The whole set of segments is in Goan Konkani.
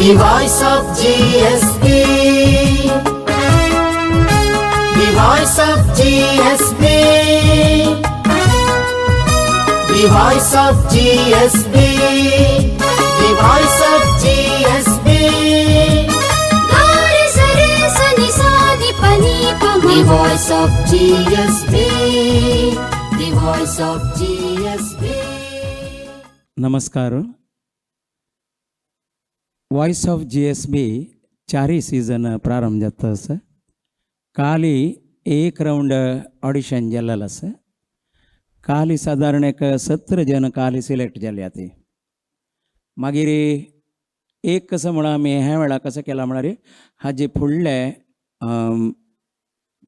The voice of GSB. The voice of GSB. The voice of GSB. The voice of GSB. गा रे सा रे सा नि सा नि प नि प म. The voice of GSB. The voice of GSB. नमस्कार. वॉयस ऑफ जीएसबी चारय सीजन प्रारंभ जाता आसा. काली एक रावंड ऑडिशन जाल्लें आसा. काली सादारण एक 17 जण काली सिलेक्ट जाल्या ती. मागीर एक कसं म्हळ्यार आमी ह्या वेळार कसं केलां म्हळ्यार हाजे फुडले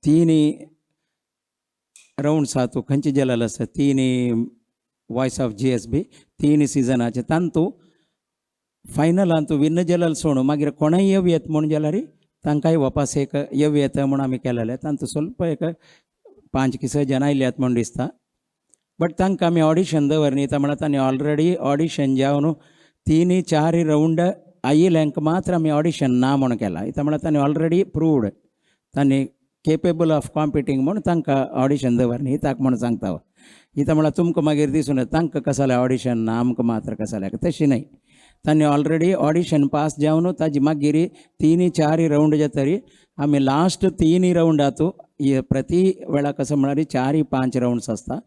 तिनी रावंड्स आहा तूं खंयचे जालेले आसा, तिनी वॉयस ऑफ जीएसबी तीन सिजनाचे, तांतू फायनलान तूं विन जाल्यार सोडून मागीर कोणाय येवं येत म्हूण जाल्यार तांकांय वापस एक येवं येता म्हूण आमी केलेलें. तांतू स्वल्प एक पांच की स जाण आयल्यात म्हूण दिसता, बट तांकां आमी ऑडिशन दवरनी म्हळ्यार तांणी ऑलरेडी ऑडिशन जावन तिनी चार रावंड आयिल्ल्यांक मात्र आमी ऑडिशन ना म्हूण केलां. इता म्हळ्यार तांणी ऑलरेडी प्रुव्ड, तांणी केपेबल ऑफ कॉम्पिटींग म्हूण तांकां ऑडिशन दवरनी हिताक म्हूण सांगता हांव. इता म्हळ्यार तुमकां मागीर दिसून येता तांकां कसालें ऑडिशन ना, आमकां मात्र कसालें. तशें न्हय, तांणी ऑलरेडी ऑडिशन पास जावन ताजी मागीर तिनी चार रावंड जातरी आमी लास्ट तिनी रावंडातू, प्रति वेळा कसं म्हळ्यार चार पांच रावंड्स आसता,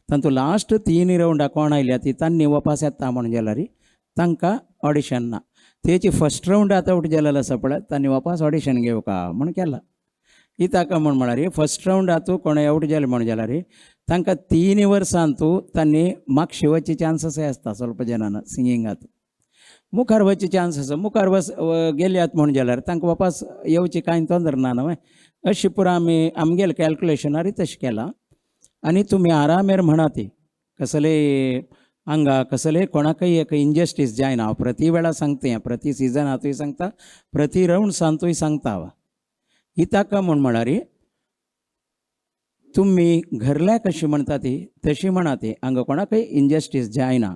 तातूंत लास्ट तीन रावंडा कोण आयल्या ती तांणी वापस येता म्हूण जाल्यार तांकां ऑडिशन ना. तेची फर्स्ट रावंड आतां आवट जालेलो आसा पळय, तांणी वापस ऑडिशन घेवका म्हूण केलां. कित्याक म्हूण म्हळ्यार फर्स्ट रावंडातू कोण आवट जाले म्हूण जाल्यार तांकां 3 वर्सांतू तांणी मागशे वचचे चान्सीस आसता. स्वल्प जाणां सिंगिंगात मुखार वचचे चान्स आसा. मुखार वच गेल्यात म्हूण जाल्यार तांकां वापस येवची कांय तोंदर ना न्हय. अशी पुरा आमी आमगेले कॅल्कुलेशनार तशें केलां. आनी तुमी आरामेर म्हणा ती कसलेय हांगा कसलेय कोणाकय एक इनजस्टीस जायना. हांव प्रति वेळा सांगता हें, प्रति सिजनांतूय सांगता, प्रति रावंड्सांतूय सांगता हांव. कित्याक म्हूण म्हळ्यार तुमी घरल्या कशी म्हणटा ती तशी म्हणा ती, हांगा कोणाकय इनजस्टीस जायना.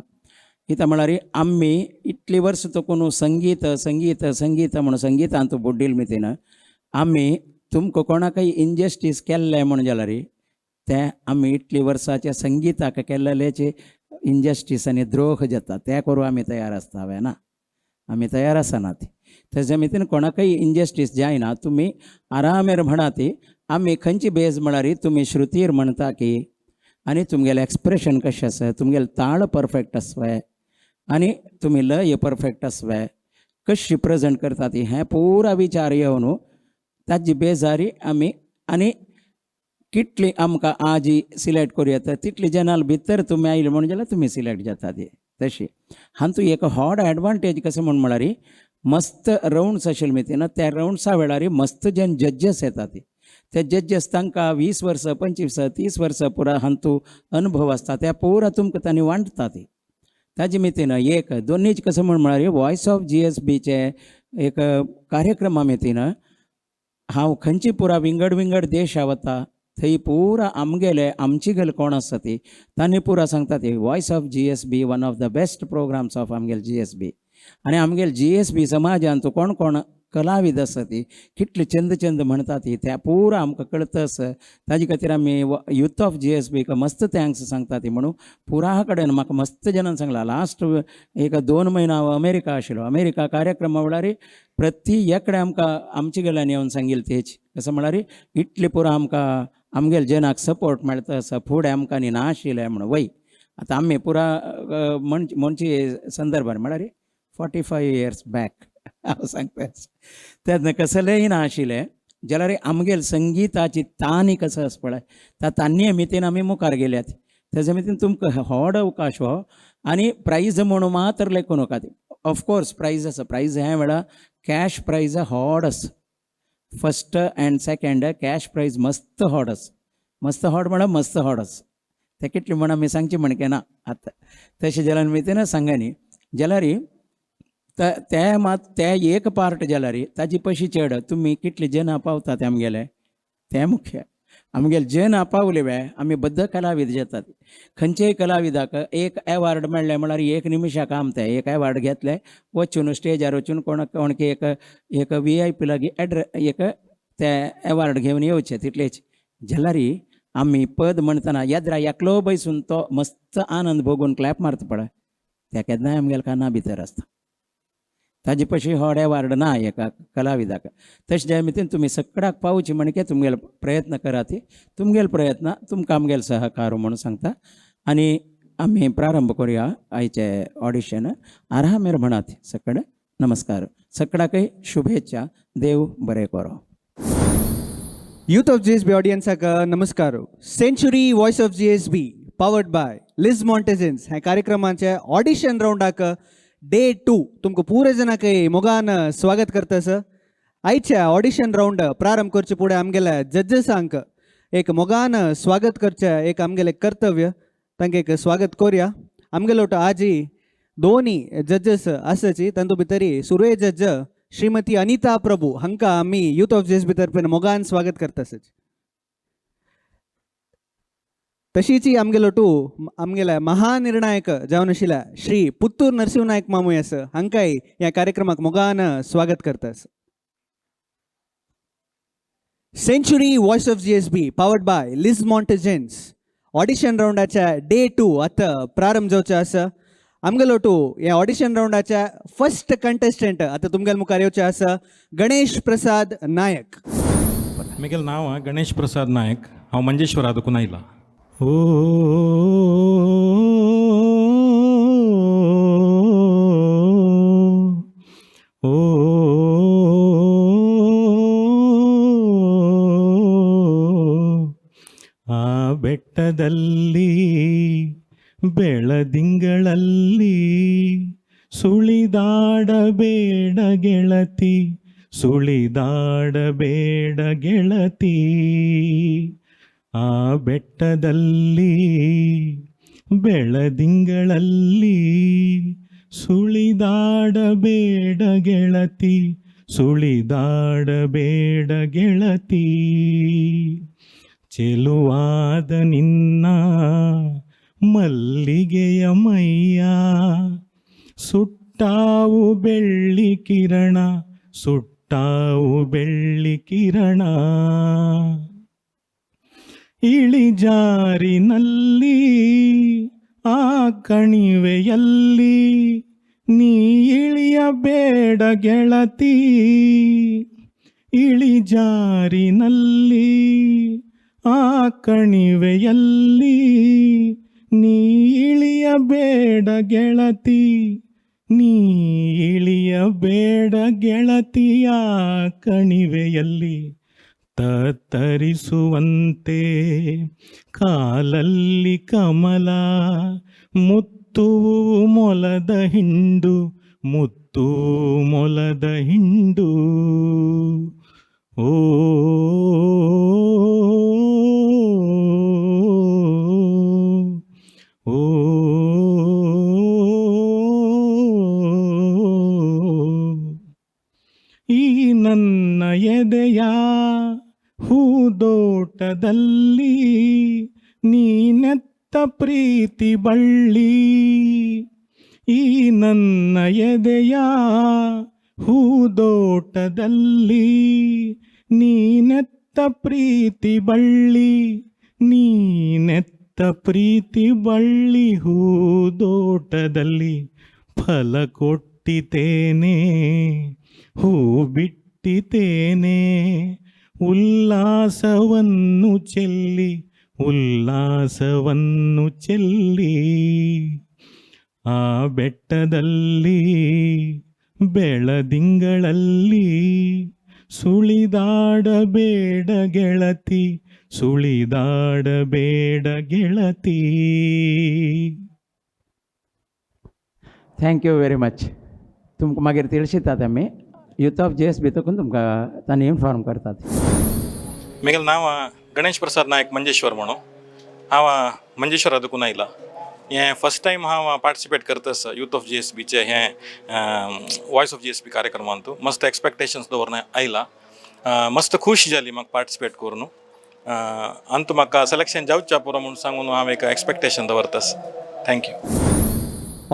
कित्याक म्हळ्यार आमी इतलीं वर्सां तकून संगीत संगीत संगीत म्हूण संगितांत बुड्डील मितीन आमी तुमकां कोणाकय इनजस्टीस केल्लें म्हूण जाल्यार तें आमी इतलीं वर्साच्या संगिताक केल्लेल्याचे इनजस्टीस आनी द्रोह जाता. तें करूं आमी तयार आसता हांवें ना, आमी तयार आसना ती. तेज्या मितीन कोणाकय इनजस्टीस जायना. तुमी आरामेर म्हणा ती. आमी खंयची बेज म्हळ्यार तुमी श्रुतीर म्हणटा की आनी तुमगेलें एक्सप्रेशन कशें आसा, तुमगेलें ताळ परफेक्ट आसवाय आनी तुमी लय परफेक्ट आसवाय, कशी प्रेजेंट करता ती, हें पुरा विचार येवन ताजी बेजारी आमी आनी कितली आमकां आज सिलेक्ट करूं येता तितली जनाल भितर तुमी आयले म्हूण जाल्यार तुमी सिलेक्ट जाता ती. तशी हातूंत एक व्हड एडवांटेज कशें म्हूण म्हळ्यार मस्त रावंड्स आशिल्ले मितीन त्या रावंड्सा वेळार मस्त जन जज्जस येता ती. ते जज्जस तांकां 20 वर्सां, 25, 30 वर्सां पुरा हातूंत अनुभव आसता. त्या पुरा तुमकां तांणी वांटता ती. ताजे मितीन एक दोनीच कसं म्हूण म्हळ्यार वॉयस ऑफ जीएसबीचे एक कार्यक्रमा मितीन हांव खंयची पुरा विंगड विंगड देशा वता, थंय पुरा आमगेले आमची गल कोण आसा ती तांणी पुरा सांगता ती, voice of GSB one of the best programs of आमगेले जीएसबी. आनी आमगेले जीएसबी समाजांत कोण कोण कलाविद आसा ती कितले चंद चंद म्हणटा ती त्या पुरा आमकां कळता आसा. ताजे खातीर आमी युथ ऑफ जीएसबीक मस्त thanks सांगता ती म्हणून पुरा कडेन म्हाका मस्त जणान सांगला. लास्ट एक 2 म्हयनो हांव अमेरिका आशिल्लो. अमेरिका कार्यक्रमा वेळार प्रति एकडे आमकां आमचे गेल्यान येवन सांगिल्लें तेच. कसो म्हळ्यार इतले पुरो आमकां आमगेले जनाक सपोर्ट मेळटा आसा, फुडें आमकां न्ही ना आशिल्लें म्हणून. वय आतां आमी पुरा म्हणचे संदर्भार म्हळ्यार 45 इयर्स बॅक हांव सांगता, तेन्ना कसलेंय ना आशिल्लें जाल्यार आमगेले संगिताची तानी कसो आसा पळय, त्या तान्नी मितीन आमी मुखार गेल्यात. तेज्या मितीन तुमकां व्हड अवकाश हो. आनी प्रायज म्हणून मात्र लेखूं नाका. ऑफकोर्स प्रायज आसा. प्रायज ह्या वेळार कॅश प्रायज व्हड आसा. First and second cash prize मस्त व्हड आसा. मस्त व्हड म्हळ्यार मस्त व्हड आसा. तें कितलें म्हण आमी सांगचें म्हणके ना आतां, तशें जाल्यार मितीन सांगा न्ही. जाल्यार ते मात ते एक पार्ट जाल्यार ताजी पयशे चड तुमी कितले जनां पावता ते आमगेले तें मुख्य. आमगेले जे ना पावले वे आमी बद्द कलावीद जातात. खंयचेय कलाविदाक एक एवार्ड मेळ्ळें म्हळ्यार एक निमिशाक काम तें. एक एवार्ड घेतलें, वचून स्टेजार वचून कोणाक कोणकी एक एक व्ही I P लागीं एड्रे एक ते एवार्ड घेवन येवचें तितलेच. जाल्यार आमी पद म्हणटना येद्रा एकलो बैसून तो मस्त आनंद भोगून क्लॅप मारता पळय, त्या केन्नाय आमगेल्या काना भितर आसता. ताजे पशी होड एवार्ड ना एका कलाविदाक. तशें जाय मितीन तुमी सगळ्याक पावची म्हणके तुमगेले प्रयत्न करात. तुमगेले प्रयत्न तुमकां आमगेले सहकार म्हणून सांगता आनी आमी प्रारंभ करुया आयचे ऑडिशन. आरामेर म्हणात सकड नमस्कार, सगळ्याकय शुभेच्छा, देव बरें करो. यूथ ऑफ जीएसबी ऑडियन्साक नमस्कार. Century voice of GSB powered by Liz मॉन्टेजन्स ह्या कार्यक्रमाचे ऑडिशन रावंडाक डे 2 तुमकां पुरे जणांक मोगान स्वागत करता सर. आयच्या ऑडिशन रावंड प्रारंभ करचे फुडें आमगेल्या जजेसांक एक मोगान स्वागत करचें एक आमगेलें कर्तव्य, तांकां एक स्वागत करुया. आमगेलो आजी दोनी जजेस आसाची, तांतू भितरी सुरवे जज श्रीमती अनिता प्रभू हांकां आमी यूथ ऑफ जीएसबी तर्फेन मोगान स्वागत करता सर. तशीच आमगेलो टू आमगेल्या महानिर्णायक जावन आशिल्ल्या श्री पुत्तूर नरसिंह नायक मामूय आसा, हांकांय ह्या कार्यक्रमाक मोगान स्वागत करता. Century voice of GSB powered by Liz मॉन्टेजन्स audition रावंडाच्या day 2 आतां प्रारंभ जावचो आसा. आमगेलो टू ह्या ऑडिशन रावंडाच्या फर्स्ट कंटेस्टंट आतां तुमगेल्या मुखार येवचे आसा, गणेश प्रसाद नायक. म्हगेलें नांव गणेश प्रसाद नायक. हांव मंजेश्वरा देखून आयला. ओ ओ ಆ ಬೆಟ್ಟದಲ್ಲಿ ಬೆಳದಿಂಗಳಲ್ಲಿ ಸುಳಿದಾಡಬೇಡ ಗೆಳತಿ, ಸುಳಿದಾಡಬೇಡ ಗೆಳತಿ. ಆ ಬೆಟ್ಟದಲ್ಲಿ ಬೆಳದಿಂಗಳಲ್ಲಿ ಸುಳಿದಾಡಬೇಡ ಗೆಳತಿ, ಸುಳಿದಾಡಬೇಡ ಗೆಳತಿ. ಚೆಲುವಾದ ನಿನ್ನ ಮಲ್ಲಿಗೆಯ ಮೈಯ ಸುಟ್ಟಾವು ಬೆಳ್ಳಿ ಕಿರಣ, ಸುಟ್ಟಾವು ಬೆಳ್ಳಿ ಕಿರಣ. ಇಳಿಜಾರಿನಲ್ಲಿ ಆ ಕಣಿವೆಯಲ್ಲಿ ನೀ ಇಳಿಯಬೇಡ ಗೆಳತಿ. ಇಳಿಜಾರಿನಲ್ಲಿ ಆ ಕಣಿವೆಯಲ್ಲಿ ನೀ ಇಳಿಯಬೇಡ ಗೆಳತಿ, ನೀ ಇಳಿಯಬೇಡ ಗೆಳತಿಯ ಕಣಿವೆಯಲ್ಲಿ. ತತ್ತರಿಸುವಂತೆ ಕಾಲಲ್ಲಿ ಕಮಲ ಮುತ್ತು ಮೊಲದ ಹಿಂಡು, ಮುತ್ತು ಮೊಲದ ಹಿಂಡು. ಓ ಓ ಈ ನನ್ನ ಎದೆಯ ಹೂದೋಟದಲ್ಲಿ ನೀನೆತ್ತ ಪ್ರೀತಿ ಬಳ್ಳಿ. ಈ ನನ್ನ ಎದೆಯ ಹೂದೋಟದಲ್ಲಿ ನೀನೆತ್ತ ಪ್ರೀತಿ ಬಳ್ಳಿ, ನೀನೆತ್ತ ಪ್ರೀತಿ ಬಳ್ಳಿ. ಹೂದೋಟದಲ್ಲಿ ಫಲ ಕೊಟ್ಟಿತೇನೆ, ಹೂ ಬಿಟ್ಟಿತೇನೆ, ಉಲ್ಲಾಸವನ್ನು ಚೆಲ್ಲಿ, ಉಲ್ಲಾಸವನ್ನು ಚೆಲ್ಲಿ. ಆ ಬೆಟ್ಟದಲ್ಲಿ ಬೆಳದಿಂಗಳಲ್ಲಿ ಸುಳಿದಾಡಬೇಡ ಗೆಳತಿ, ಸುಳಿದಾಡಬೇಡ ಗೆಳತಿ. Thank you very much. तुमकां मागीर तिळशितात आमी यूथ ऑफ जीएसबी तकून तुमकां तांणी इन्फॉर्म करतात. म्हगेलें नांव गणेश प्रसाद नायक, मंजेश्वर म्हणून. हांव मंजेश्वरा देखून आयला. हें फर्स्ट टायम हांव पार्टिसिपेट करता आसा यूथ ऑफ जीएसबीचे हें वॉयस ऑफ जीएसबी कार्यक्रमांतू. मस्त एक्सपेक्टेशन्स दवरून आयला. मस्त खुश जाली म्हाका पार्टिसिपेट करून. अंतू म्हाका सिलेक्शन जावच्या पुरो म्हूण सांगून हांव एक एक्सपेक्टेशन दवरतास. Thank you.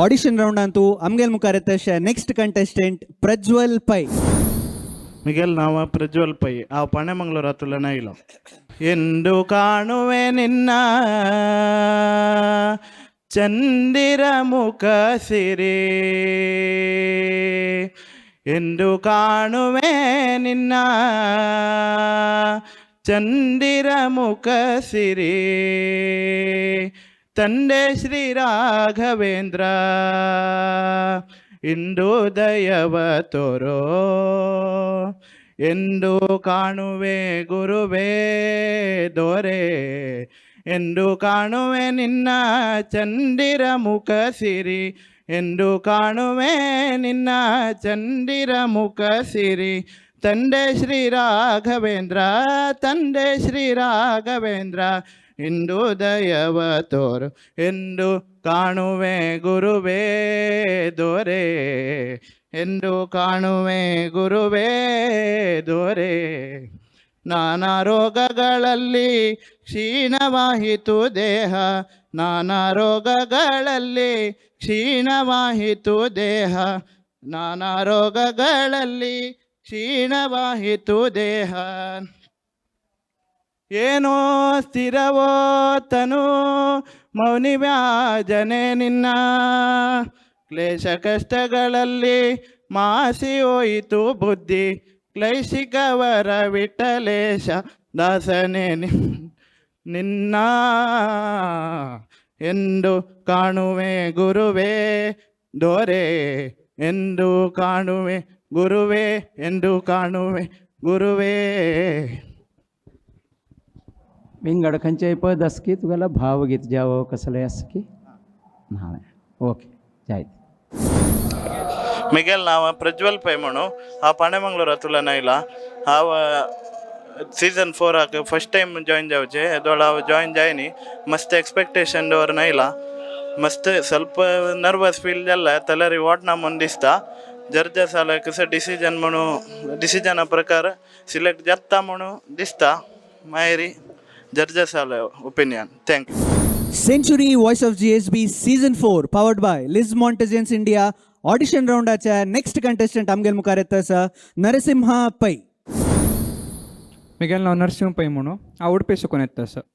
Audition ರೌಂಡ್ ಅಂತೂ ಅಮ್ಗೆಲ್ ಮುಖಾರ್ ಎತ್ತಶ ನೆಕ್ಸ್ಟ್ ಕಂಟೆಸ್ಟೆಂಟ್ ಪ್ರಜ್ವಲ್ ಪೈ. ಮಿಗೆಲ್ ನಾವ ಪ್ರಜ್ವಲ್ ಪೈ ಆ ಪಣೆಮಂಗ್ಳೂರು ಅತುಲನ ಇಲ್ಲ ಎಂದು ಕಾಣುವೆ ನಿನ್ನ ಚಂದಿರ ಮುಖ ಸಿರಿ ಎಂದು ಕಾಣುವೆ ನಿನ್ನ ಚಂದಿರ ಮುಖ ಸಿರಿ ತಂದೆ ಶ್ರೀ ರಾಘವೇಂದ್ರ ಇಂದು ದಯವ ತೋರೋ ಎಂದು ಕಾಣುವೆ ಗುರುವೇ ದೊರೆ ಎಂದು ಕಾಣುವೆ ನಿನ್ನ ಚಂದಿರ ಮುಖ ಸಿರಿ ಎಂದು ಕಾಣುವೆ ನಿನ್ನ ಚಂದಿರ ಮುಖ ಸಿರಿ ತಂದೆ ಶ್ರೀ ರಾಘವೇಂದ್ರ ತಂದೆ ಶ್ರೀ ರಾಘವೇಂದ್ರ ಇಂದು ದಯವ ತೋರು ಎಂದು ಕಾಣುವೆ ಗುರುವೇ ದೊರೆ ಎಂದು ಕಾಣುವೆ ಗುರುವೇ ದೊರೆ. ನಾನಾ ರೋಗಗಳಲ್ಲಿ ಕ್ಷೀಣವಾಹಿತು ದೇಹ ನಾನಾ ರೋಗಗಳಲ್ಲಿ ಕ್ಷೀಣವಾಹಿತು ದೇಹ ನಾನಾ ರೋಗಗಳಲ್ಲಿ ಕ್ಷೀಣವಾಹಿತು ದೇಹ ಏನೋ ಸ್ಥಿರವೋ ತನು ಮೌನಿ ವ್ಯಾಜನೆ ನಿನ್ನ ಕ್ಲೇಶ ಕಷ್ಟಗಳಲ್ಲಿ ಮಾಸಿ ಹೋಯಿತು ಬುದ್ಧಿ ಕ್ಲೈಶಿಕವರ ವಿಠಲೇಶ ದಾಸನೇ ನಿನ್ನ ಎಂದು ಕಾಣುವೆ ಗುರುವೇ ದೊರೆ ಎಂದು ಕಾಣುವೆ ಗುರುವೇ ಎಂದು ಕಾಣುವೆ ಗುರುವೇ. विंगड खंयचेय पद आसा की तुगेलो भावगीत जावो कसलें आसा की ना? ओके, जायत. ಮಿಗೆಲ್ ನಾವ ಪ್ರಜ್ವಲ್ ಪೈ म्हणू ಆ ಪಣೆಮಂಗ್ಳೂರು ಅತುಲನ ಇಲ್ಲ ಹಾವ ಸೀಸನ್ 4 ಆಕ್ ಫಸ್ಟ್ ಟೈಮ್ ಜಾಯಿನ್ जावचे एदोळ हांव ಜಾಯಿನ್ जायनी ಮಸ್ತ್ ಎಕ್ಸ್ಪೆಕ್ಟೇಷನ್ ದವರನ ಇಲ್ಲ ಮಸ್ತ್ ಸ್ವಲ್ಪ ನರ್ವಸ್ ಫೀಲ್ जाल्ला ತಲರಿ what ನಾ म्हूण दिसता ಜರ್ಜ ಸಾಲ ಕಸ ಡಿಸಿಜನ್ म्हणू ಡಿಸಿಜನ ಪ್ರಕಾರ ಸಿಲೆಕ್ಟ್ जाता म्हणू दिसता मागीर ಜರ್ಜ ಸಾಲ opinion. Thank you. Century voice of GSB season 4 powered by Liz Montezens India audition ರೌಂಡಾच्या next contestant आमगेल मुखार येता आसा नरसिंहा पै. ಮಿಗೆಲ್ ನಾವು ನರಸಿಂಹ ಪೈ म्हणू ಆ ಉಡುಪಿ ಸುಕೊನ್ ಎತ್ತ ಸರ್.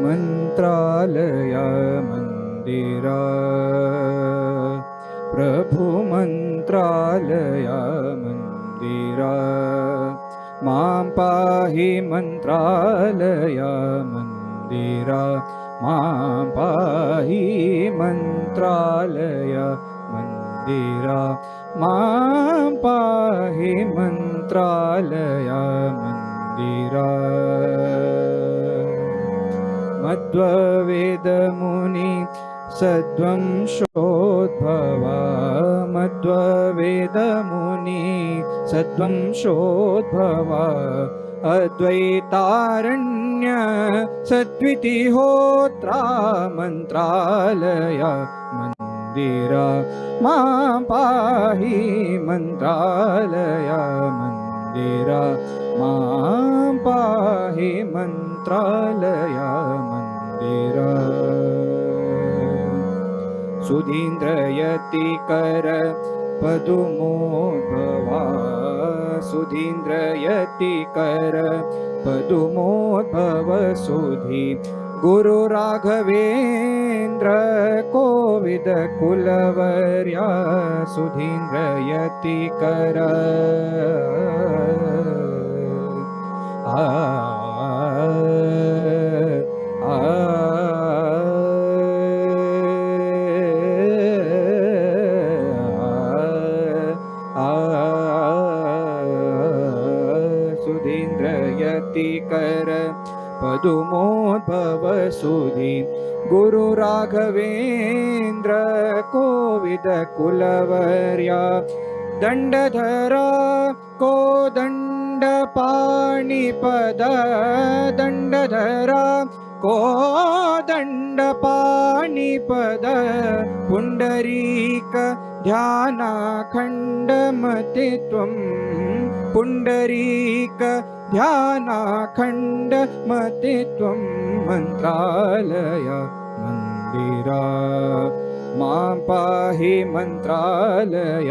ಮಂತ್ರಾಲಯ ಮಂದಿರ ಪ್ರಭು ಮಂತ್ರಾಲಯ ಮಂದಿರ ಮಾಂ ಪಾಹಿ ಮಂತ್ರಾಲಯ ಮಂದಿರ ಮಾಂ ಪಾಹಿ ಮಂತ್ರಾಲಯ ಮಂದಿರ ಮಾಂ ಪಾಹಿ ಮಂತ್ರಾಲಯ ಮಂದಿರ. ಮಧ್ವವೇದ ಮುನಿ ಸದ್ವಂಶೋದ್ಭವ मध्ववेदमुनि सद्वंशोद्भवा अद्वैतारण्य सद्वितिहोत्रा मन्त्रालय मन्दिरा मां पाहि मन्त्रालय मन्दिरा मां पाहि मन्त्रालय मन्दिरा। सुधीन्द्रयतिकर पदुमोद्भवा सुधीन्द्रयतिकर पदुमोद्भव सुधी गुरु राघवेन्द्र कोविद कुलवर्या सुधीन्द्रयतिकर आ आ सुधीन्द्रयतिकर पदुमोद्भव सुधी गुरु राघवेन्द्र कोविद कुलवर्या दण्डधरा कोदण्डपाणिपद दण्डधरा कोदण्डपाणिपद पुण्डरीक ध्यानाखण्डमति त्वं पुण्डरीक ध्यानाखण्डमति त्वं मन्त्रालय मन्दिरा मां पाहि मन्त्रालय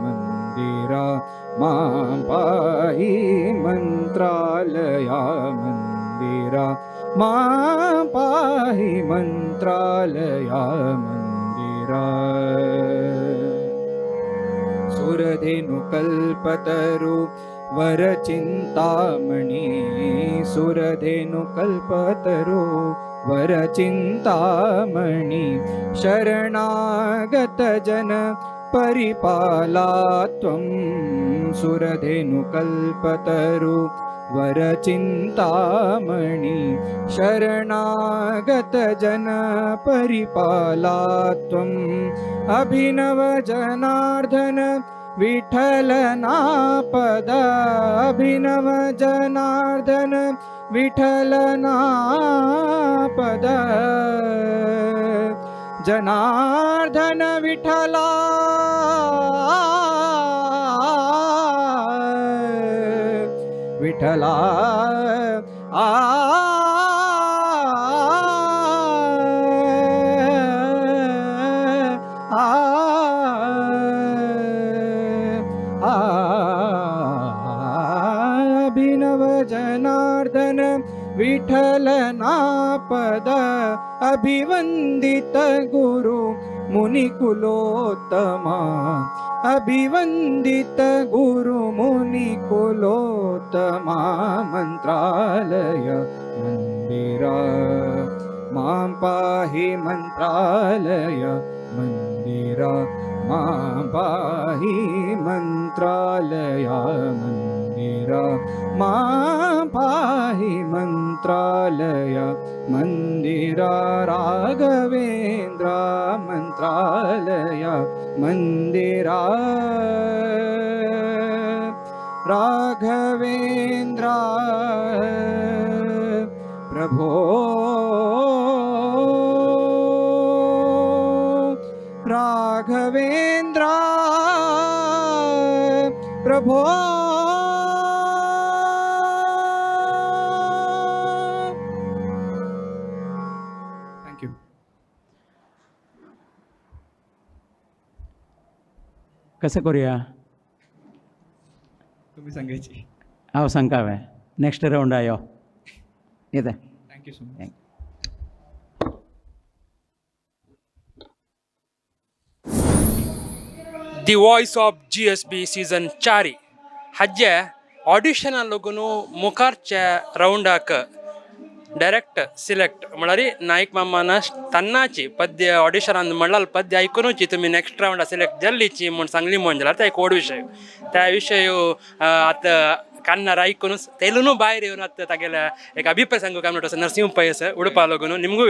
मन्दिरा मां पाहि मन्त्रालय मन्दिरा मां पाहि मन्त्रालय मन्दिरा। सुरधेनुकल्पतरु वरचिन्तामणि सुरधेनुकल्पतरु वरचिन्तामणि शरणागतजन परिपाला त्वं सुरधेनुकल्पतरु वरचिन्तामणि शरणागतजन परिपाला त्वम् अभिनव जनार्दन विठ्ठलनापद अभिनव जनार्दन विठ्ठलनापद जनार्दन विठ्ठला विठ्ठला आ आ आ अभिनव जनार्दन विठ्ठलनापद अभिवंदित गुरु मुनिकुलोत्तमा अभिवंदित गुरु मुनिकुलोत्तमा मंत्रालय मंदिरा मां पाहि मंत्रालय मंदिरा मां पाहि मंत्रालय मंदिरा मां पाहि मंत्रालय मंदिरा राघवेंद्र मंत्रालय मंदिरा राघवेंद्र प्रभो राघवेंद्र प्रभो। Thank you. कसं करूया? तुम्ही सांगायची. हांव सांगता हांवें नेक्स्ट रावंडा यो येता. Thank you so much. The voice of GSB season चारी हाजे ऑडिशना लागून मुखारच्या रावंडाक डायरेक्ट सिलेक्ट म्हळ्यार नायक मामान तन्नाची पद्य ऑडिशनान म्हणलाल पद्य आयकुनूची तुमी नेक्स्ट रावंडा सिलेक्ट जाल्लीची म्हूण सांगली म्हण जाल्यार ते एक व्हड विशय. त्या विशय आतां कान्नार आयकून तेलून भायर येवन आतां तागेले एक अभिप्राय सांगू काय म्हणटा नरसिंह पै आसा उडपा लागून निमगू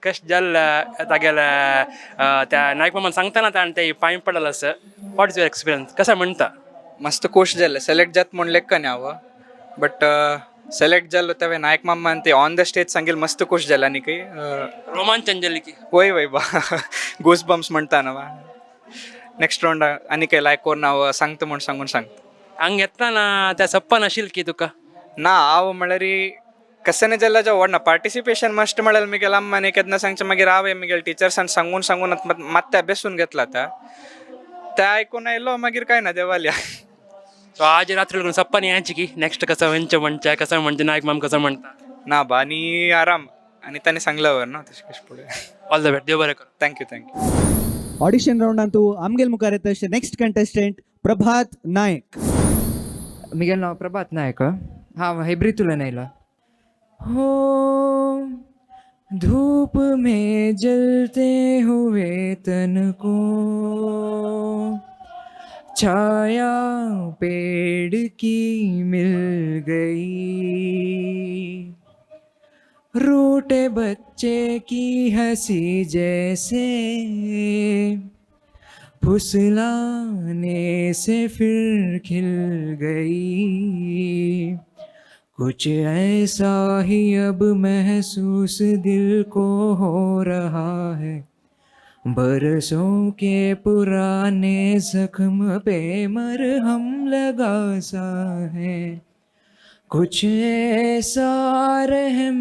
कशें जाल्ले तागेले त्या नायक मामान सांगतना ताणें ते पांय पडलें आसा. What is your experience कशें म्हणटा? मस्त खोश जालें सेलेक्ट जात म्हूण लेखन हांव बट सेलेक्ट जालो तेवे नायक मामान ते ऑन the stage सांगेल मस्त खोश जालें आनी खंय रोमांचन जालें की वय वय बा गोस बम्स म्हणटा न्हू नेक्स्ट रावंड आनी खंय लायक कोन्न हांव सांगता म्हूण सांगून सांगता. हांगा येतना त्या सप्पन आशिल्लें की तुका? ना हांव म्हळ्यार कशें जाल्यार जो व्हडना पार्टिसिपेशन मस्ट म्हळ्यार मुगेल्या अम्मान केन्ना सांगचें मागीर हांवें मुगेल्या टिचर्सान सांगून सांगून मात्तें अभ्यासून घेतला आतां तें आयकून आयलो मागीर कांय ना देवाल्या. सो आज रात्री लागून सप्पन याची की नेक्स्ट कसं म्हणचें म्हणचें कसं म्हणचें नायक माम कसं म्हणटा? ना बा आनी आराम आनी ताणें सांगल्यावर न्हू तशें कशें फुडें. ऑल the best, देव बरें करूं. Thank you thank you. Audition रावंडांतू आमगेल मुखार येता नेक्स्ट कंटेस्टंट प्रभात नायक. मिगेल नांव प्रभात नायक, हांव हेब्रितुल्यान आयला. हो धूप में जलते हुए तन को छाया पेड़ की मिल गई, रूठे बच्चे की हंसी जैसे फुसलाने से फिर खिल गई, कुछ ऐसा ही अब महसूस दिल को हो रहा है, बरसों के पुराने जख्म पे मरहम लगा सा है, कुछ ऐसा रहम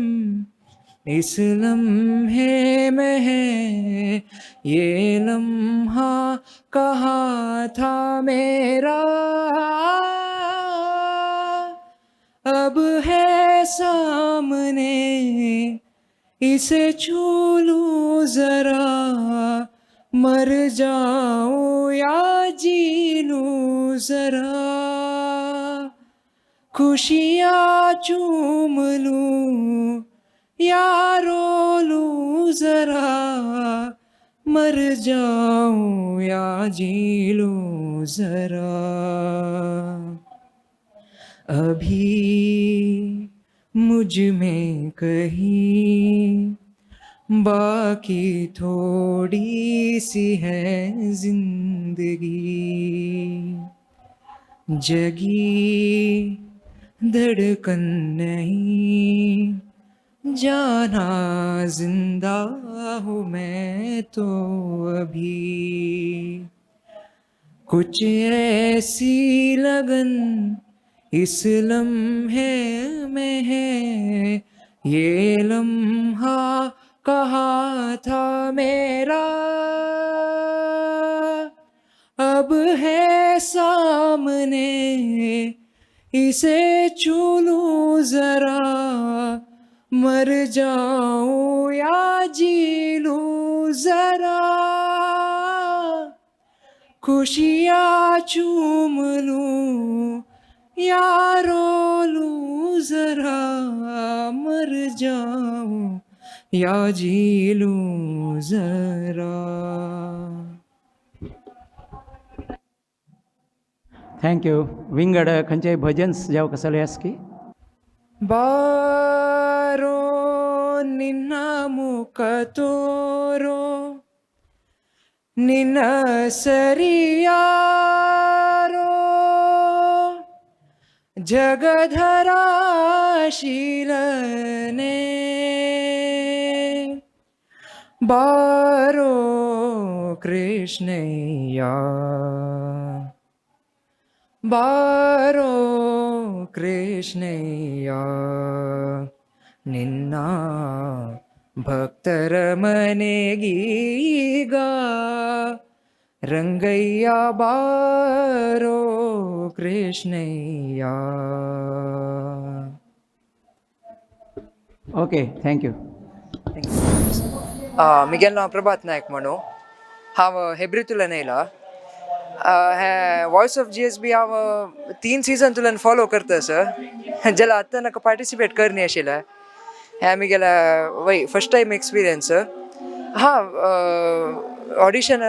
इस लम्हे में है, ये लम्हा कहाँ था मेरा अब है सामने, इसे छू लूँ जरा मर जाऊँ या जी लूँ जरा, खुशियाँ चूम लूँ या रो लूँ जरा, मर जाऊँ या जी लूँ जरा, अभी मुझ में कहीं बाकी थोड़ी सी है जिंदगी, जगी धड़कन नहीं जाना जिंदा हूँ मैं तो अभी, कुछ ऐसी लगन इस लम्हे में है, ये लम्हा कहाँ था मेरा अब है सामने, इसे छू लूँ जरा मर जाऊँ या जी लूँ जरा, खुशियाँ चूम लूँ या रो लूँ जरा, मर जाऊँ या जी लूँ जरा. Thank you. विंगड खंयचेय भजन्स जावं कसले आस की? ಬಾರೋ ನಿನ್ನ ಮುಖ ತೋರೋ ನಿನ್ನ ಸರಿಯಾರೋ ಜಗಧರ ಶೀಲನೆ ಬಾರೋ ಕೃಷ್ಣಯ್ಯ ಬಾರೋ ಕೃಷ್ಣಯ್ಯ ನಿನ್ನ ಭಕ್ತರ ಮನೆಗೀಗ ರಂಗಯ್ಯ ಬಾರೋ ಕೃಷ್ಣಯ್ಯ. Okay, thank you. मिगेल नांव प्रभात नायक म्हणू, हांव हेब्रितुल्यान येयला. हें वॉयस ऑफ जीएसबी हांव 3 सीजन तुल्यान फॉलो करता सर, जाल्यार आतां नाका पार्टिसिपेट करनी आशिल्लें. हें म्हगेलें वय फर्स्ट टायम एक्सपिरियन्स. हां, ऑडिशन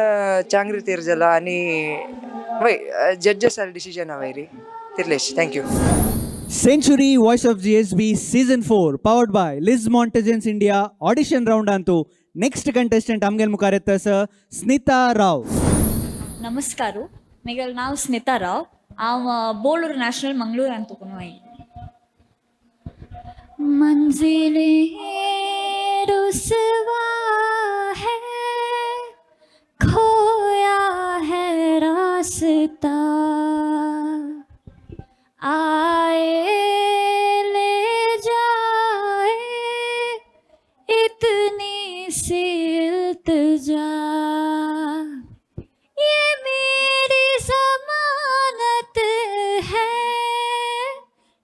चांग रितीर जाला आनी वय जज्जस डिसिजन वयरी तितलेच. Thank you. Century Voice of GSB season 4 powered by Liz Montagence India audition round ಅಂತು ನೆಕ್ಸ್ಟ್ ಕಂಟೆಸ್ಟೆಂಟ್ ಆಮ್ಗೆಲ್ ಮುಖಾರ್ ಎತ್ತ ಸ್ನಿತಾ ರಾವ್. ನಮಸ್ಕಾರ, ಮಿಗಲ್ ನಾವು ಸ್ನಿತಾ ರಾವ್. ಆವ ಬೋಳೂರು ನ್ಯಾಷನಲ್ ಮಂಗಳೂರು ಅಂತ. मंजिलें रुसवा है, खोया है रास्ता, आए ले जाए इतनी सी इल्तिजा, ये मेरी जमानत है,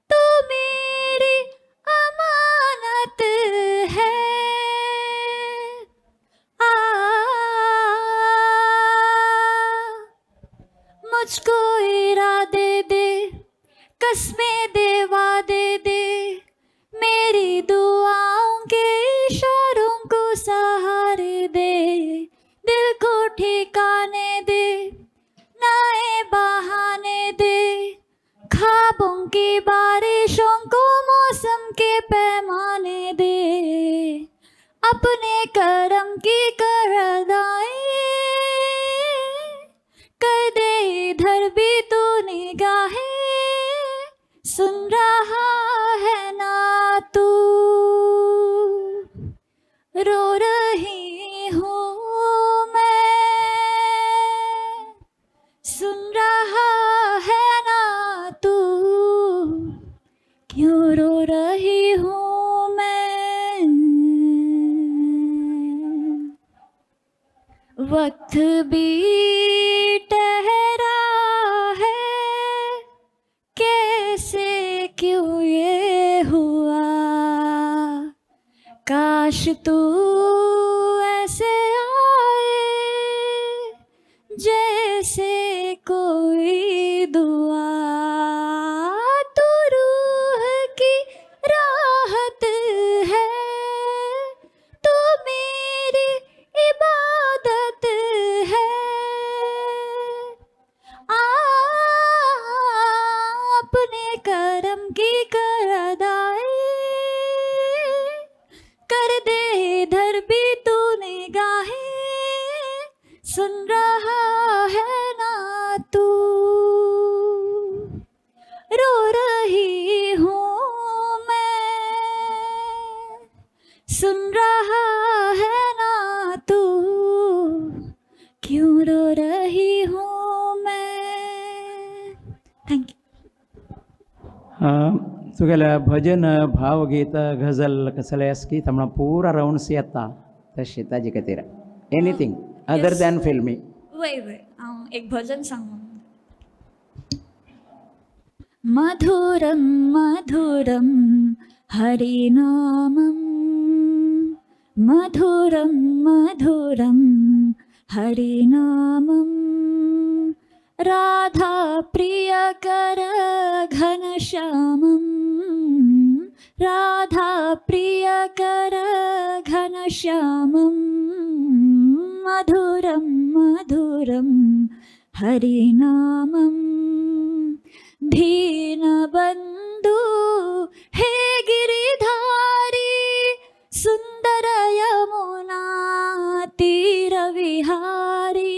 तू मेरी अमानत है, आ मुझको इरादे दे, कसमें दे, वादे दे, मेरी दुआओं के इशारों को सहारे दे, दिल को ठिकाने दे, नए बहाने दे, ख्वाबों की बारिशों को मौसम के पैमाने दे, अपने करम की कर अदाएं कर दे, इधर भी तू निगाहें, सुन रहा है ना तू, रो रही हूँ मैं, सुन रहा है ना तू, क्यों रो रही हूँ मैं। वक्त भी ठहरा है, कैसे क्यों ये हुआ, काश तू ऐसे आए जैसे कोई दुआ, तू रूह की राहत है, तू मेरी इबादत है, आ अपने करम की कर अदाएं कर दे, इधर भी तू निगाहें, सुन रहा है ना तू, रो रही हूँ मैं, सुन रहा है ना तू, क्यों रो रही हूँ मैं। Thank you. तुगेले भजन, भावगीत, गझल कसले आसा की तमणा पुरा रावंड्स येता तशें ताजे खातीर एनीथींग अदर दॅन फिल्मी. वय वय, हांव एक भजन सांगू. मधुरं मधुरं हरिनामं, मधुरं मधुरं हरिनामं, राधा प्रियकर घनश्यामं, राधा प्रियकर घनश्यामं, मधुरं मधुरं हरिनामं। दीनबन्धु हे गिरिधारी, सुन्दर यमुना तीरविहारी,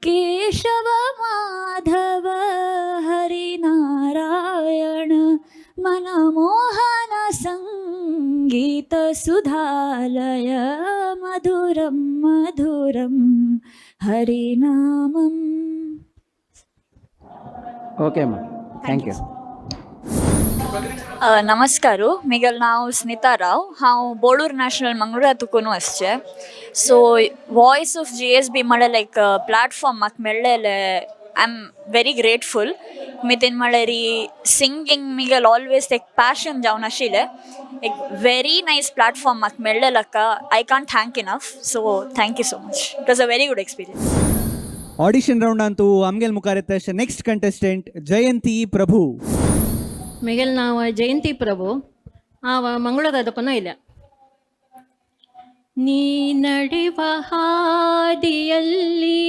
केशव माधव हरि नारायण, मनमोहन सङ्गीत सुधालय, मधुरं मधुरं हरिनामम्। ओके मा, thank you. नमस्कार, मिगल नांव स्निता राव. हांव बोडूर नॅशनल मंगळूरा तुकून वसचें. सो वॉयस ऑफ जीएसबी म्हळ्यार लायक प्लॅटफॉर्म म्हाका मेळ्ळेलें, I am very grateful. मितीन म्हळ्यार सिंगींग मिगेल ऑलवेज एक पॅशन जावन आशिल्लें. एक व्हेरी नायस प्लॅटफॉर्म म्हाका मेळ्ळें. I can't thank enough, so thank you so much. It was a very good experience. Audition round ಅಂತೂ ಆಮ್ಗೆಲ್ ಮುಖಾರ್ ನೆಕ್ಸ್ಟ್ ಕಂಟೆಸ್ಟೆಂಟ್ ಜಯಂತಿ ಪ್ರಭು. ಮಿಗಲ್ ನಾವ ಜಯಂತಿ ಪ್ರಭು. ಆವ ಮಂಗಳೂರದಕ್ಕೂ ಇಲ್ಲ. ನೀ ನಡೆವ ಹಾದಿಯಲ್ಲಿ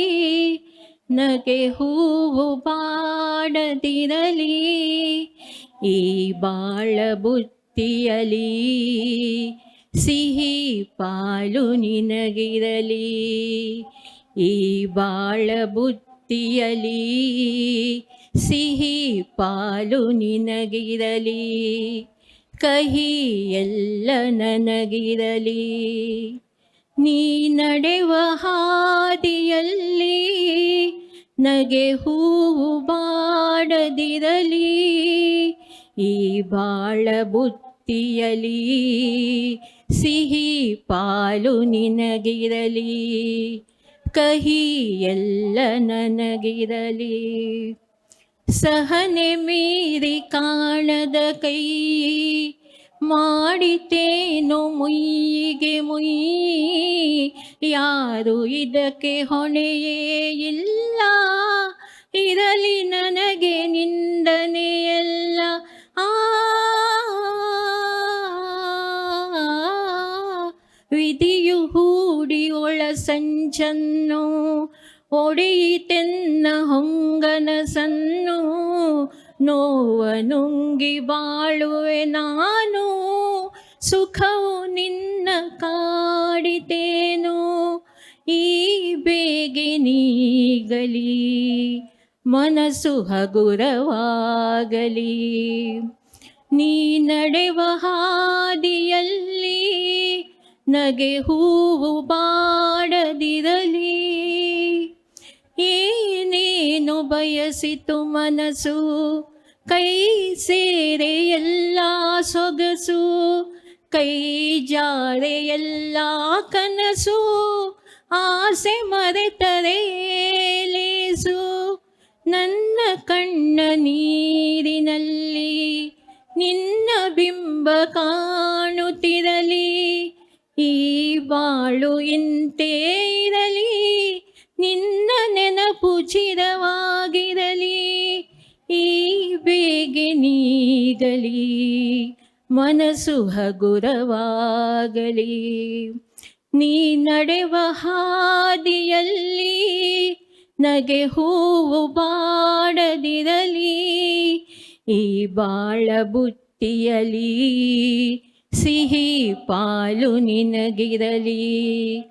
ನಗೆ ಹೂವು ಬಾಡದಿರಲಿ. ಈ ಬಾಳ ಬುತ್ತಿಯಲಿ ಸಿಹಿ ಪಾಲು ನಿನಗಿರಲಿ. ಈ ಬಾಳ ಬುತ್ತಿಯಲಿ ಸಿಹಿ ಪಾಲು ನಿನಗಿರಲಿ, ಕಹಿ ಎಲ್ಲ ನನಗಿರಲಿ. ನೀ ನಡೆವ ಹಾದಿಯಲ್ಲಿ ನಗೆ ಹೂವು ಬಾಡದಿರಲಿ. ಈ ಬಾಳ ಬುತ್ತಿಯಲಿ ಸಿಹಿ ಪಾಲು ನಿನಗಿರಲಿ, ಕಹಿ ಎಲ್ಲ ನನಗಿರಲಿ. ಸಹನೆ ಮೀರಿ ಕಾಣದ ಕೈ ಮಾಡಿತೇನು ಮುಯ್ಯಿಗೆ ಮುಯ್ಯಿ, ಯಾರು ಇದಕ್ಕೆ ಹೊಣೆಯೇ ಇಲ್ಲ, ಇರಲಿ ನನಗೆ ನಿಂದನೆಯಲ್ಲ. ಆ ವಿಧಿಯು ಹೂಡಿ ಒಳ ಸಂಚನ್ನು ಒಡೆಯಿತೆನ್ನ ಹೊಂಗನಸನ್ನು, ನೋವ ನುಂಗಿ ಬಾಳುವೆ ನಾನು, ಸುಖವು ನಿನ್ನ ಕಾಡಿತೇನು. ಈ ಬೇಗೆ ನೀಗಲಿ, ಮನಸ್ಸು ಹಗುರವಾಗಲಿ. ನೀ ನಡೆವ ಹಾದಿಯಲ್ಲಿ ನಗೆ ಹೂವು ಬಾಡದಿರಲಿ. ಏನೇನು ಬಯಸಿತು ಮನಸ್ಸು, ಕೈ ಸೇರೆ ಎಲ್ಲ ಸೊಗಸು, ಕೈ ಜಾರೆ ಎಲ್ಲ ಕನಸು, ಆಸೆ ಮರೆತರೆ ಲೇಸು. ನನ್ನ ಕಣ್ಣ ನೀರಿನಲ್ಲಿ ನಿನ್ನ ಬಿಂಬ ಕಾಣುತ್ತಿರಲಿ. ಈ ಬಾಳು ಇಂತೇ ಇರಲಿ, ನಿನ್ನ ನೆನಪು ಚಿರವಾಗಿರಲಿ. ಈ ಬೇಗೆ ನೀಗಲಿ, ಮನಸ್ಸು ಹಗುರವಾಗಲಿ. ನೀ ನಡೆವ ಹಾದಿಯಲ್ಲಿ ನಗೆ ಹೂವು ಬಾಡದಿರಲಿ. ಈ ಬಾಳ ಬುತ್ತಿಯಲಿ ಸಿಹಿ ಪಾಲು ನಿನಗಿರಲಿ,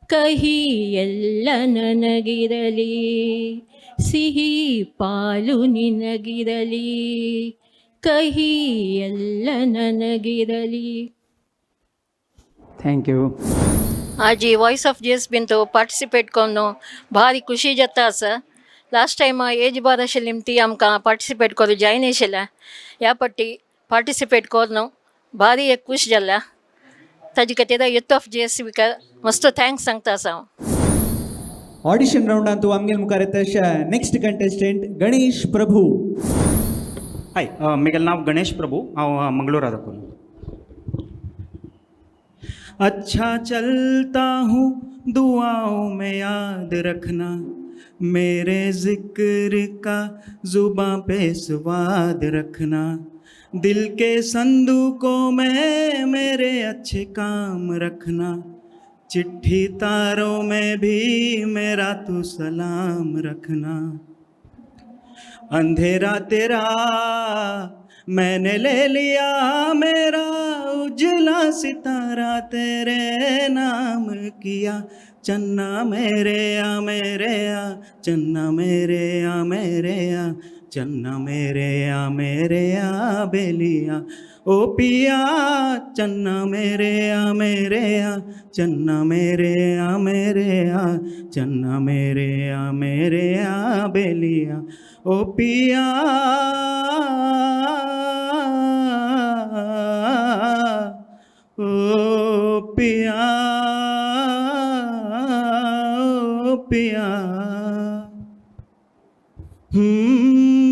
ಕಹಿ ಎಲ್ಲ ನನಗಿರಲಿ. ಸಿಹಿ ಪಾಲು ನಿನಗಿರಲಿ, ಕಹಿ ಎಲ್ಲ ನನಗಿರಲಿ. Thank you. ಆಜಿ ವಾಯ್ಸ್ ಆಫ್ ಜಿಎಸ್‌ಬಿಂತು ಪಾರ್ಟಿಸಿಪೇಟ್ ಕೊನ್ನು ಭಾರಿ ಖುಷಿ जाता आसा. लास्ट टायम एज बार आशिल्ली ती आमकां पार्टिसिपेट करूं जायना आशिल्लें. ह्या पट्टी पार्टिसिपेट करून भारी एक खूश जाला. ताजे खातीर युथ ऑफ जीएसबीक मस्त thanks सांगता आसा हांव. ಆಡಿಷನ್ ರೌಂಡ್ ಅಂತೂ ಆಮ್ಗೆಲ್ ಮುಖಾರ ನೆಕ್ಸ್ಟ್ ಕಂಟೆಸ್ಟೆಂಟ್ ಗಣೇಶ್ ಪ್ರಭು. हाय, मेगेलें नांव गणेश प्रभू. हांव मंगळूरा दाखून. अच्छा चलता हूँ, दुआओं में याद रखना, मेरे जिक्र का जुबां पे स्वाद रखना, दिल के संदूकों में मेरे अच्छे काम रखना, चिट्ठी तारों में भी मेरा तू सलाम रखना। अंधेरा तेरा मैंने ले लिया, मेरा उजला सितारा तेरे नाम किया। चन्ना मेरे आ मेरे आ, चन्ना मेरे आ मेरे आ, चन्ना मेरे आ मेरे आ बेलिया, ओ पिया, चन्ना मेरे आ मेरे आ, चन्ना मेरे आ मेरे आ, चन्ना मेरे आ मेरे आ बेलिया, ओ पिया, ओ पिया, ओ पिया।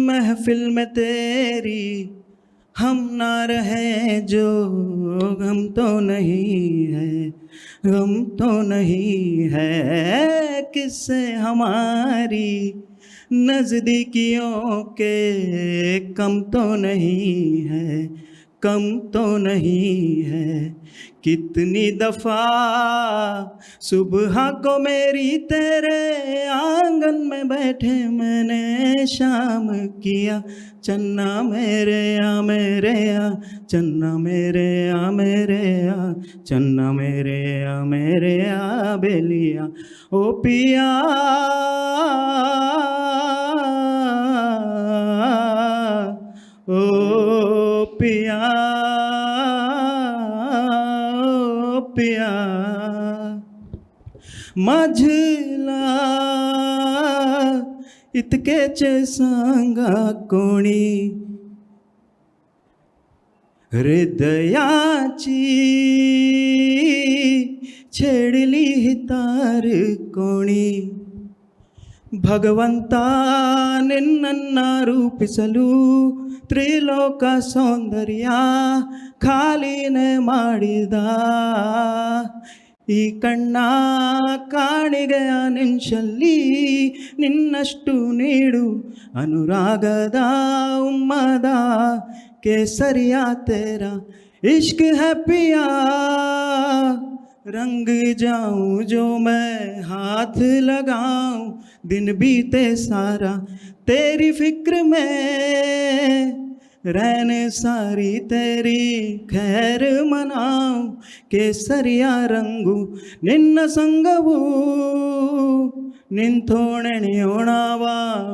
महफिल में तेरी हम ना रहे जो गम तो नहीं है, गम तो नहीं है। किससे हमारी नज़दीकियों के कम तो नहीं है, कम तो नहीं है। कितनी दफ़ा सुबह को मेरी तेरे आंगन में बैठे मैंने शाम किया। चन्ना मेरे आ मेरे आ, चन्ना मेरे आ मेरे आ, चन्ना मेरे आ मेरे आ बेलिया ओ पिया, ओ पिया, ओ पिया। माझला इतकेच सांगा कोणी, हृदयाची छेडली ही तार कोणी। ಭಗವಂತ ನಿನ್ನನ್ನ ರೂಪಿಸಲು ತ್ರಿಲೋಕ ಸೌಂದರ್ಯ ಖಾಲಿನೇ ಮಾಡಿದ. ಈ ಕಣ್ಣ ಕಾಣಿಗೆಯ ನಿಂಚಲ್ಲಿ ನಿನ್ನಷ್ಟು ನೀಡು ಅನುರಾಗದ ಉಮ್ಮದ ಕೇಸರಿಯ ತೇರಾ ಇಶ್ಕ್ है पिया। रंग जाऊं जो मैं हाथ लगाऊं, दिन बीते सारा तेरी फिक्र में, रैन सारी तेरी खैर मनाऊं। ಕೇಸರಿಯ ರಂಗು ನಿನ್ನ ಸಂಗವು ನಿಂತೋಣೆಣಿಯೋಣವ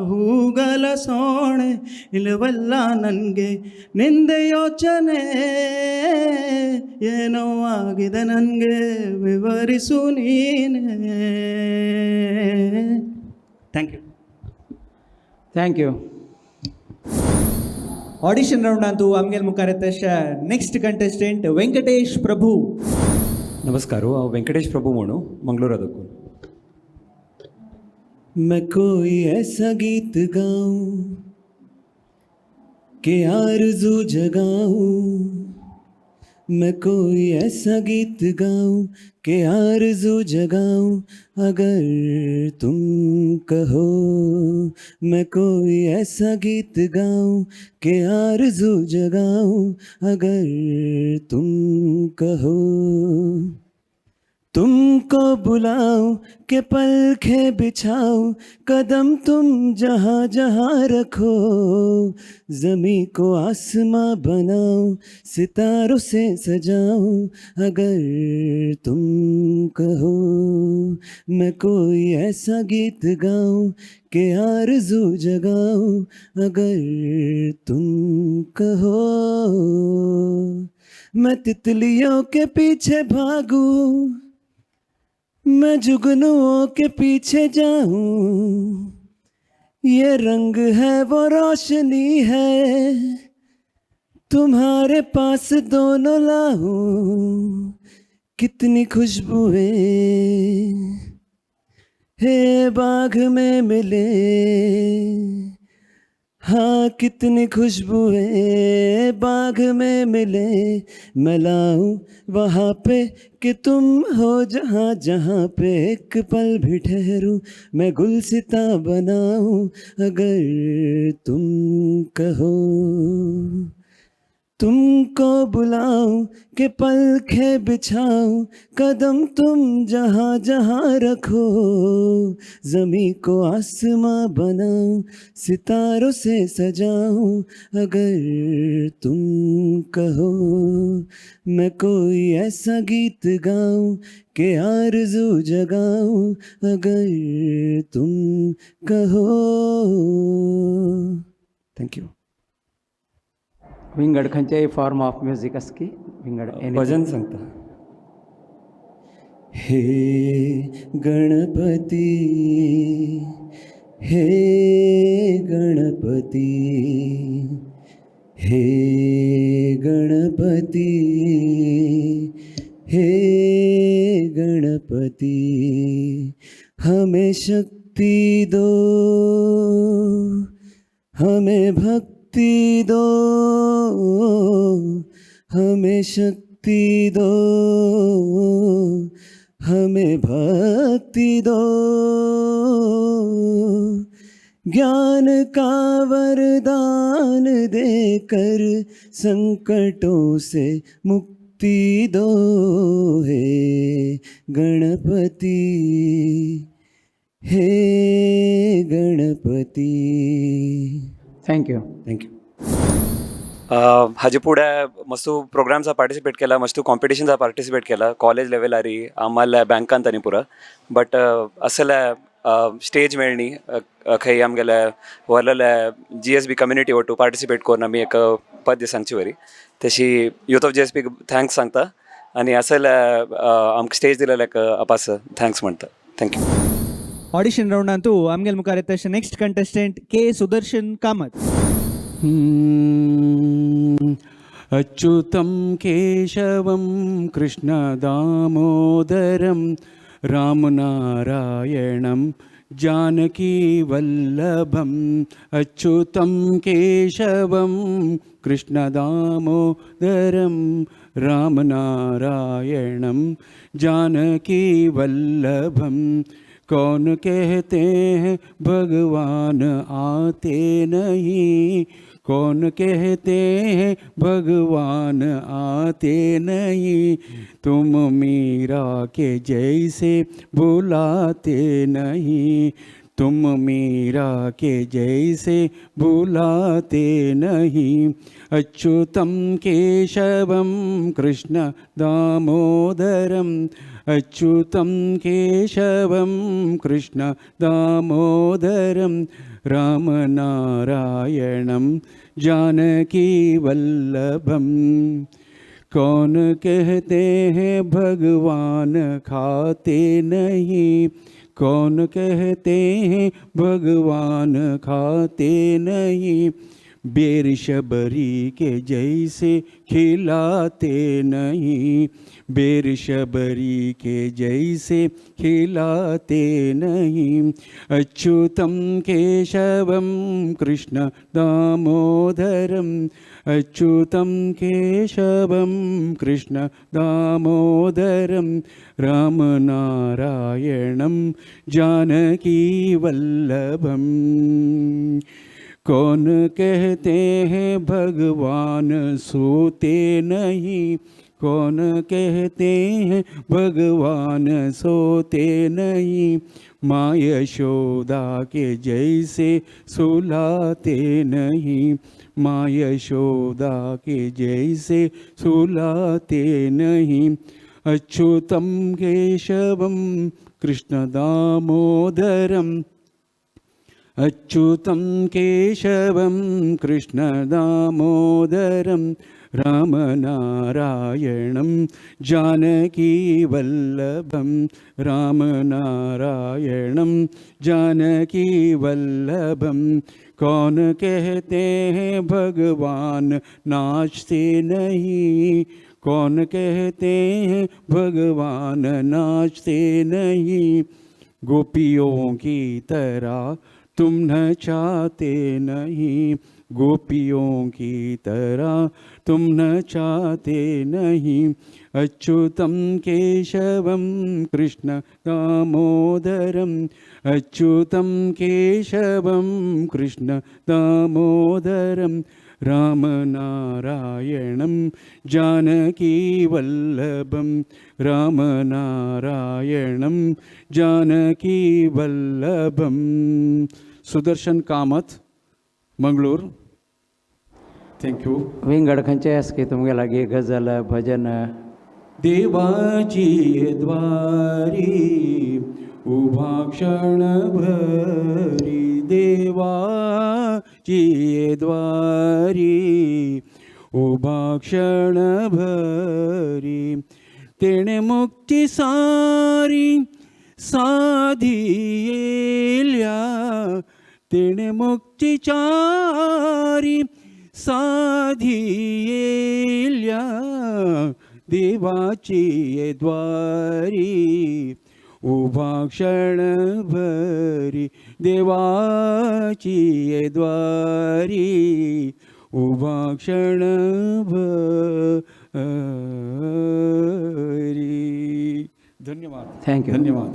ಹೂಗಲ ಸೋಣೆ ಇಲ್ಲವಲ್ಲ ನನಗೆ ನಿಂದೆ ಯೋಚನೆ, ಏನೋ ಆಗಿದೆ ನನಗೆ ವಿವರಿಸು ನೀನೇ. Thank you. Thank you. Audition round ಅಂತೂ ಆಮ್ಗೆಲ್ ಮುಖಾರ ನೆಕ್ಸ್ಟ್ ಕಂಟೆಸ್ಟೆಂಟ್ ವೆಂಕಟೇಶ್ ಪ್ರಭು. ನಮಸ್ಕಾರ, हांव वेंकटेश प्रभू म्हणू मंगळूरा. मैं कोई ऐसा गीत गाऊं कि आरज़ू जगाऊं, मैं कोई ऐसा गीत गाऊं कि आरज़ू जगाऊं, अगर तुम कहो। मैं कोई ऐसा गीत गाऊं कि आरज़ू जगाऊं, अगर तुम कहो। तुमको बुलाऊं के पलखें बिछाऊं, कदम तुम जहाँ जहाँ रखो, ज़मीं को आसमां बनाऊं, सितारों से सजाऊं, अगर तुम कहो। मैं कोई ऐसा गीत गाऊं कि आरज़ू जगाऊं, अगर तुम कहो। मैं तितलियों के पीछे भागूं, मैं जुगनुओं के पीछे जाऊं, ये रंग है वो रोशनी है, तुम्हारे पास दोनों लाऊं। कितनी खुशबुएं हे बाग में मिले, हाँ कितनी खुशबुएं बाग में मिले, मैं लाऊं वहाँ पे कि तुम हो जहाँ जहाँ पे, एक पल भी ठहरूं मैं गुलसिता बनाऊं, अगर तुम कहो। तुमको बुलाऊं के पलखें बिछाऊं, कदम तुम जहाँ जहाँ रखो, ज़मीं को आसमां बनाऊं, सितारों से सजाऊं, अगर तुम कहो। मैं कोई ऐसा गीत गाऊं कि आरज़ू जगाऊं, अगर तुम कहो. Thank you. विंगड खंयचेय फॉर्म ऑफ म्युजीक आसा की विंगड? भजन सांगता. हे गणपती, हे गणपती, हे गणपती, हे गणपती, हमें शक्ति दो, हमें भक्ति दो, हमें शक्ति दो, हमें भक्ति दो। ज्ञान का वरदान देकर संकटों से मुक्ति दो हे गणपति, हे Ganpati. Thank you. Thank you. हाजे फुडें मस्तू प्रोग्राम्सा पार्टिसिपेट केला, मस्तू कॉम्पिटिशन्सा पार्टिसिपेट केला, कॉलेज लेवलारी आम्हाला बँकांत आनी पुरो, बट असले स्टेज मेळ्ळी खंय आमगेले व्हडलेले जीएसबी कम्युनिटी वटू पार्टिसिपेट करून आमी एक पद्य सांगची वरी तशी youth of GSB thanks सांगता आनी असले आमकां स्टेज दिलेल्याक अपास thanks म्हणटा. Thank you. Audition राउंडांतू आमगेल मुखार येता next contestant K Sudarshan Kamat. अच्युतं केशवं कृष्णदामोदरं रामनारायणं जानकीवल्लभम्. अच्युतं केशवं कृष्णदामोदरं रामनारायणं जानकीवल्लभम्. कौन कहते हैं भगवान आते नहीं, कौन कहते हैं भगवान आते नहीं, तुम मीरा के जैसे बुलाते नहीं, तुम मीरा के जैसे बुलाते नहीं. अच्युतं केशवं कृष्ण दामोदरं, अच्युतं केशवं कृष्ण दामोदरं रामनारायणं जानकीवल्लभम्. कौन कहते हैं भगवान खाते नहीं, कौन कहते हैं भगवान खाते नहीं, बेर शबरी के जैसे खिलाते नहीं, बेर शबरी के जैसे खिलाते नहीं. अच्युतं केशवं कृष्ण दामोदरं, अच्युतं केशवं कृष्ण दामोदरं रामनारायणं जानकीवल्लभम्. कौन कहते हैं भगवान सोते नहीं, कौन कहते हैं भगवान सोते नहीं, माँ यशोदा के जैसे सुलाते नहीं, माँ यशोदा के जैसे सुलाते नहीं. अच्युतं केशवं कृष्ण दामोदरं, अच्युतं केशवं कृष्ण दामोदरं रामनारायणं जानकीवल्लभं, रामनारायणं जानकीवल्लभं. कौन कहते हैं भगवान नाचते नहीं, कौन कहते हैं भगवान नाचते नहीं, गोपियों की तरह तुम नचाते नहीं, गोपियों की तरह तुम नचाते नहीं. अच्युतं केशवं कृष्ण दामोदरं, अच्युतं केशवं कृष्ण दामोदरं रामनारायणं जानकीवल्लभं, रामनारायणं जानकीवल्लभं. सुदर्शन कामत, मंगळूर. Thank you. विंगड खंयचे आसा की तुमगे लागीं गजल, भजन? देवाची द्वारी उभा क्षण भरी, देवाची द्वारी उभा क्षण भरी, तेणे मुक्ती सारी साधियेल्या, तेणे मुक्ती चारी साधियेल्या, देवाची द्वारी उभा क्षण भरी, देवाची द्वारी उभा क्षण भरी. धन्यवाद. Thank you. धन्यवाद.